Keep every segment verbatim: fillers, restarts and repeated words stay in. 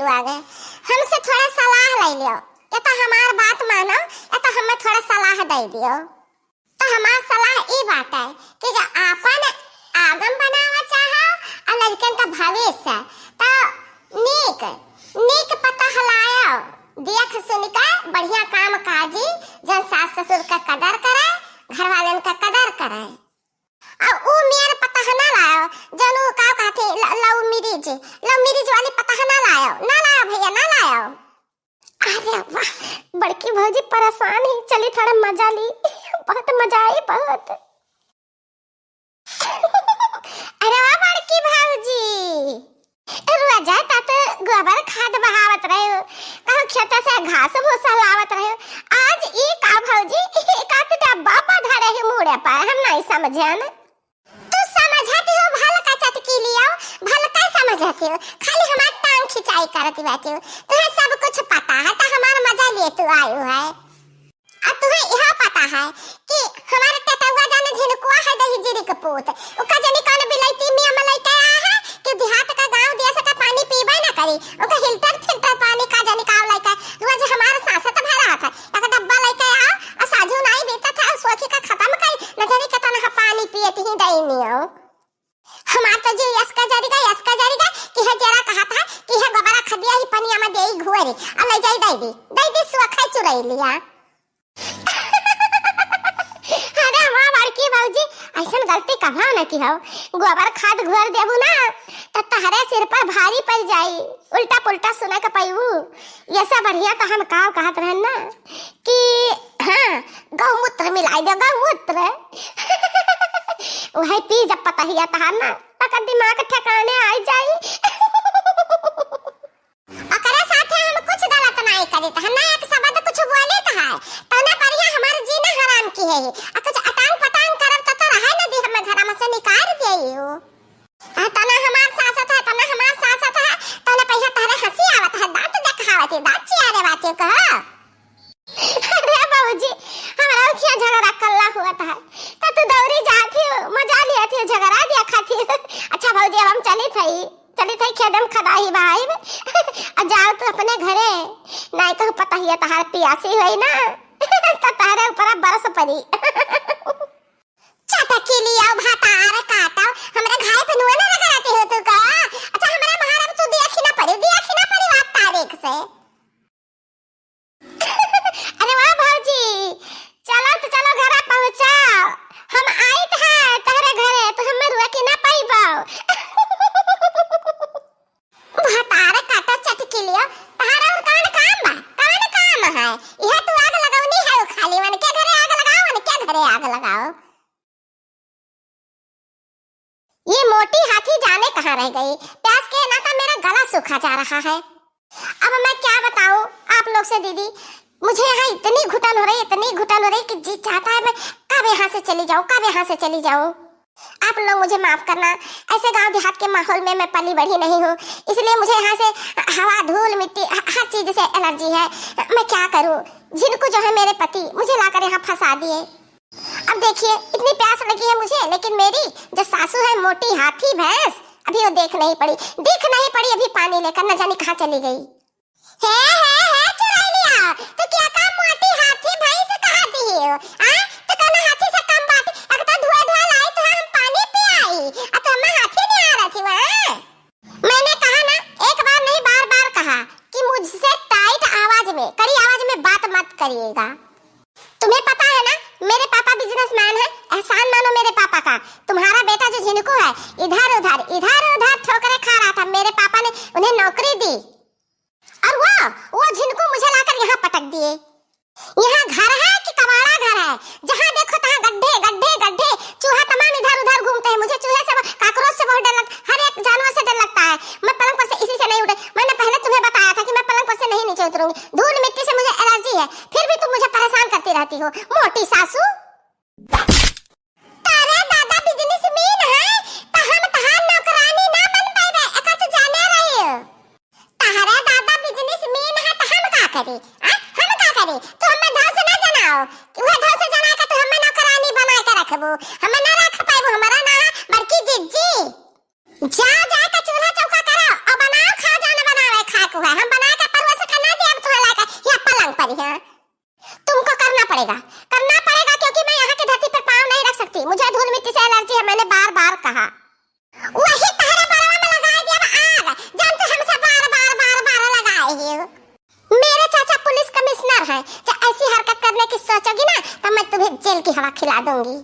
आगे। हमसे थोड़ा सलाह ले लियो, या तो हमार बात मानो, या तो हमें थोड़ा सलाह दे दियो। तो हमार सलाह ई बात है कि जो आपन आगम बनावा चाहो और लड़कन का भविष्य, तो नीक, नीक पता हलायो, देख सुन के बढ़िया काम काजी, जन सास ससुर का कदर करे, घर वालन का कदर करे। और ऊ मेर पता ना लायो, जन ऊ का कहते ल-, love marriage, love marriage वाली पता ना लायो, ना लायो भैया, ना लायो। अरे वाह, बड़की भौजी परेशान ही, चली थोड़ा मजा ली, बहुत मजा आई, बहुत। अरे वाह बड़की भौजी, रोजा तात गोबर खाद बहावत रहे हो, कहूँ खेत से घास भूसा लावत रहे हो, आज ई का भौजी, ई का तो डब्बा पर धरे ही मूड़े पर, हम नहीं समझन। तू समझती हो भल का चटकी लियो, भल का समझती हो, खाली हमार टांग खिंचाई करती बैठी हो। तुहे सब कुछ पता है, तो हमार मजा लिए तू आयु है। आ तुहे यह पता है कि हमार टेटौआ जाने झिनकुआ है दही जीरी के पूत, ओका जाने कौन बिलैती मियाँ में लइके आया है कि देहात का गाँव दिया सका पानी पीबे ना करी, ओका हिल्टर फिल्टर पानी का जाने का लइके, रोज हमार सांसत भरा था, एक डब्बा लइके आओ, और साझू नाई बीता था, और सोखी का खत्म करी, न जाने कितना पानी पियत ही दई नियो। हमार तो जीव यस का जरी गा, यस का जरी गा, कि है जरा कहा था, कि है गोबरा खदिया ही पनिया में देई घुअरी, आ ले जाई दई दी, दई दी सुअखा चुरई लिया। अरे हमार बड़की भौजी, ऐसन गलती कभा न की हो, गोबर खाद घुअर देबू ना, त तहरे सिर पर भारी पड़ जाई, उल्टा पुल्टा सुने के पैबू। ये से बढ़िया तो हम काव कहत रहन ना, कि हाँ, गौमूत्र मिलाई दे, गौमूत्र। वही पी जब पतहिया तहार ना, तकर दिमाग ठिकाने आई जाई। ओकरे साथे हम कुछ गलत नाई करित है, ना एक शब्द कुछ बोलित है, तौने बढ़िया हमार जीना हराम की है। आ कुछ अटांग पटांग करब त, तो रहे न दी, हमें घर में से निकाल देई हो। आ, तना हमार सासत है, तना हमार सासत है, तने पहिया तहरे हंसी आवत है, दांत देखावत है, दांत चियारे बाटे कहो। अरे बाबूजी, हमरा उखिया झगड़ा कल्ला हुआ था, त तू दौरी जाती हो, मजा लिया थी, झगड़ा दिया खाती हो। अच्छा भौजी, अब हम चली थई, चली थई खेदम खदाई भाई, अब जाओ तू अपने घरे, नहीं तो पता ही है तहार पियासी हुई ना, तो तहरे ऊपर अब बरस पड़ी। चटकी लियाओ, भतार काटो, हमरा घाय पे नुआ ना लगा रहती हो तू का? अच्छा, हमरा महाराज तू दिया खिना पड़ी, दिया खिना पड़ी बात तारीख से। अरे वाह भौजी, चलो तो चलो घरा पहुँचाओ, हम आइत है तहरे घरे तो हमें रुआ के ना पाइबो। भतार काटा चटकी लियो, तहार और कौन काम बा? कौन काम है? यह तू आग लगौनी है, खाली उनके घरे आग लगाओ, उनके घरे आग लगाओ। ये मोटी हाथी जाने कहाँ रह गई, प्यास के ना तो मेरा गला सूखा जा रहा है। अब मैं क्या बताऊं आप लोग से दीदी, मुझे यहाँ इतनी घुटन हो रही, इतनी घुटन हो रही कि जी चाहता है मैं कब यहाँ से चली जाऊँ, कब यहाँ से चली जाऊँ। आप लोग मुझे माफ करना, ऐसे गांव देहात के माहौल में मैं पली बढ़ी नहीं हूँ, इसलिए मुझे यहाँ से हवा, धूल, मिट्टी, ह-, हर चीज से एलर्जी है। मैं क्या करूँ, झिनकू जो है मेरे पति, मुझे लाकर यहाँ फंसा दिए। अब देखिए, इतनी प्यास लगी है मुझे, लेकिन मेरी जो सासू है मोटी हाथी भैंस, अभी वो देख नहीं पड़ी, दिख नहीं पड़ी, अभी पानी लेकर न जाने कहाँ चली गई। हे, हे, हे, चुरैलिया, तू क्या का मोटी हाथी भैंस कहा दी हो? आ? तू कौनो हाथी से कम बाटी? एक तो धुआ धुआ लाई तो हम पानी पियाई, आ तू हमें हाथी नहीं आ रही थी वहाँ। मैंने कहा ना, एक बार नहीं बार बार कहा कि मुझसे टाइट आवाज में, कड़ी आवाज में बात मत करिएगा। तुम्हें पता है ना, मेरे पापा बिजनेसमैन हैं, एहसान मानो मेरे पापा का। तुम्हारा बेटा जो झिनकू है, इधर उधर, इधर उधर ठोकरें खा रहा था, मेरे पापा ने उन्हें नौकरी दी। और वो, वो झिनकू मुझे लाकर यहाँ पटक दिए। यहाँ घर है कि कबाड़ा घर है? जहाँ देखो तहाँ गड्ढे, गड्ढे, गड्ढे, चूहा तमाम इधर उधर घूमते हैं। मुझे चूहे से, cockroach से बहुत डर लगता है, हर एक जानवर से डर लगता है। मैं पलंग पर से इसी से नहीं उठे। मैंने पहले तुम्हें बताया था कि मैं पलंग पर से नहीं नीचे उतरूंगी, धूल मिट्टी से मुझे एलर्जी है, फिर भी तुम मुझे परेशान करती रहती हो, मोटी सासू। तारे दादा बिजनेसमैन है, त हम तहार नौकरानी ना बन पाइबे, एका तू जाने रही। तारे दादा बिजनेसमैन है, त हम का करी? आ? हम का करी? तू हमें धौस ना जनाओ, कि वह धौस जना के तू हमें नौकरानी बना के रखबू, हमें ना रख पाइबू, हमारा ना बड़की जिज्जी। जा, जा के चूल्हा चौका करो और बनाओ, खाओ, जाने बनावे, खाए हुआ है, हम बना के परुआ से खाना दिया, अब तुम्हें लाके यहाँ पलंग पर ही, हाँ? तुमको करना पड़ेगा, करना पड़ेगा, क्योंकि मैं यहाँ की धरती पर पाँव नहीं रख सकती। मुझे धूल मिट्टी से एलर्जी है, मैंने बार बार कहा। वही तहरे बरवा में लगाए दिया आग, जौन तू हमसे बार बार बार बार लगाए ही हो। मेरे चाचा पुलिस कमिश्नर हैं, जो ऐसी हरकत करने की सोचोगी ना, तो मैं तुम्हें जेल की हवा खिला दूंगी।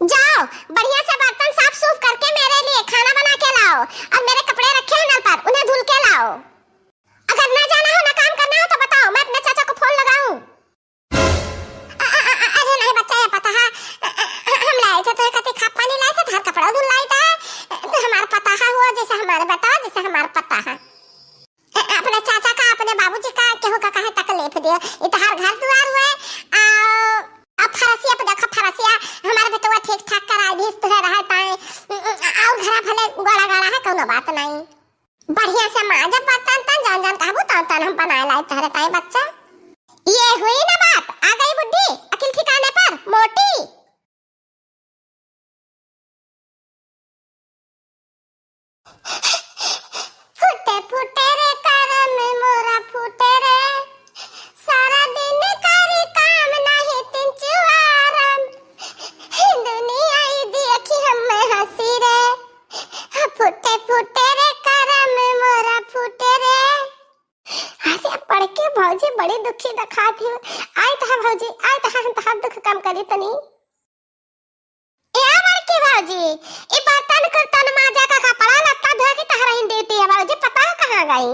जाओ, बढ़िया से बर्तन साफ सूफ करके मेरे लिए खाना बना के लाओ, और मेरे कपड़े रखे हैं नल पर, उन्हें धुल के लाओ। अगर ना जाना हो, ना काम करना हो, तो बताओ, मैं अपने चाचा को फोन लगाऊं? अ-, अ-, अ-, अरे नहीं बच्चा, ये पता है, अ-, अ-, अ-, हम लाए थे तो कति खाप पानी लाए थे, धार कपड़ा धुल लाई था, तो हमार पता है हुआ, जैसे हमारे बताओ, जैसे हमार पता है। अ-, अ-, अपने चाचा का, अपने बाबूजी का, केहू का काहे तकलीफ दियो? ये तो हर घर दुआर हुए, आओ, अब फरसिया पे देखो, फरसिया हमारे बेटवा ठीक ठाक करा दी, तुहे रहे ताए, अ-, अ-, अ-, और घरा भले गाड़ा गाड़ा है, कोनो बात नहीं। बढ़िया से माजब बर्तन तन, जौन जौन कहबू तौन तौन हम बनाए लाई तहरे ताई बच्चा। ये हुई ना बात, आ गई बुद्धि अकिल ठिकाने पर, मोटी। फूटे फूटे रे करम मोरा फूटे रे, सारा दिन करी काम नाही तिनचु आराम, दुनिया ई देखी हमें हंसी रे। फूटे फूटे रे करम मोरा फूटे रे। अरे बड़की भौजी बड़ी दुखी दिखात ही। आइत है भौजी, आइत है, हम तहार दुख कम करी तनी। ए बड़की भौजी, ई बर्तन कुर्तन माजा का कपड़ा लत्ता धोए के तहरा ही ड्यूटी है भौजी, पता है कहाँ गई?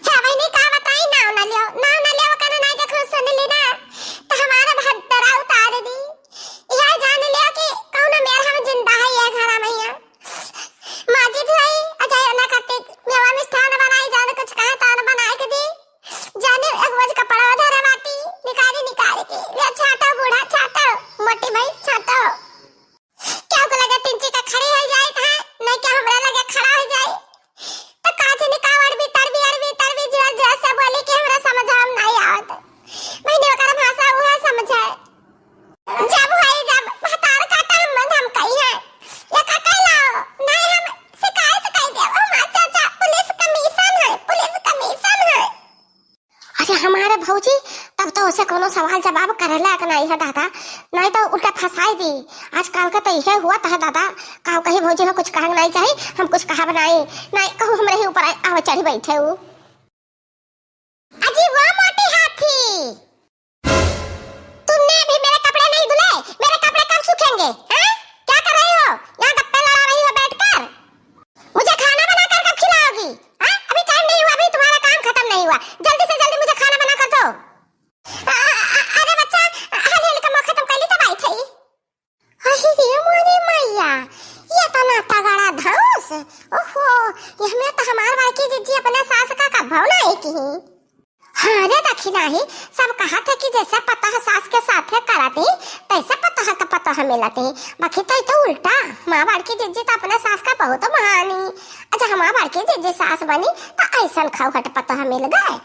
हे बहिनी, का बताई, नाव ना लियो, नाव ना लियो, कने नाई जखन सुन ली ना, तो हमारा भद्दरा उतार दी। यह जान लियो कि कौन मेर हम जिंदा है ये घरा में। माजी धोई, अजय ना करते, मेवा मिष्ठान बनाई, जान कुछ कहा तान बनाए के दी। जाने एक बज कपड़ा धरे बाटी, निकाली निकाल के, ले छाटो बूढ़ा छाटो, मोटी भाई छाटो। क्या को लगे तिनची का खड़ी हो जाए था, नहीं क्या हमरा लगे खड़ा हो जाए? तो काज निकावड़ भी तड़बी अड़बी तड़बी जोर जोर से बोली कि हमरा समझ में नहीं आवत। मैंने ओकर भाषा उहे समझे। जब होई जब भतार काटा हम धमकाई है। ये का कहलाओ? नहीं हम शिकायत कर देब। हमार चाचा पुलिस कमीशन है, पुलिस कमीशन है। अरे हमारे भौजी, तब तो उसे कोनो सवाल जवाब करे लायक नहीं है दादा, नहीं तो उल्टा फंसाई दी। आजकल का तो यह हुआ था दादा, का कही भौजी हो कुछ कहना नहीं चाहिए, हम कुछ कहा बनाई नहीं, कहूँ हमरे ही ऊपर आवे चढ़ी बैठे हो। अजी वो मोटी हाथी, तुमने अभी मेरे कपड़े नहीं धुले, मेरे कपड़े कब सूखेंगे? हैं? क्या कर रही हो? यहाँ गप्पे लड़ा रही हो बैठकर? मुझे खाना बनाकर कब खिलाओगी? हाँ? अभी टाइम नहीं हुआ, अभी तुम्हारा काम खत्म नहीं हुआ। जल्दी से जल्दी मुझे खाना बना कर दो। अ-, अ-, अ-, अरे बच्चा, हाल हाल का खत्म कर ली तो आई थी। अरे रे मोरे मैया, ये तो ना तगड़ा धौंस। ओहो, ये हमें तो हमार बड़की जिज्जी अपने सास का कब्बो नहीं की। हाँ रे दखिनाही, सब कहत है कि जैसे पतोह सास के साथे करत ही, तैसे पतोह के पतोह मिलत ही। बाकी तो, तो उल्टा, हमार बड़की जिज्जी तो अपने सास का बहुत मानी। अच्छा, हमार बड़की जिज्जी सास बनी, तो ऐसन खौहट पतोह मिल गए।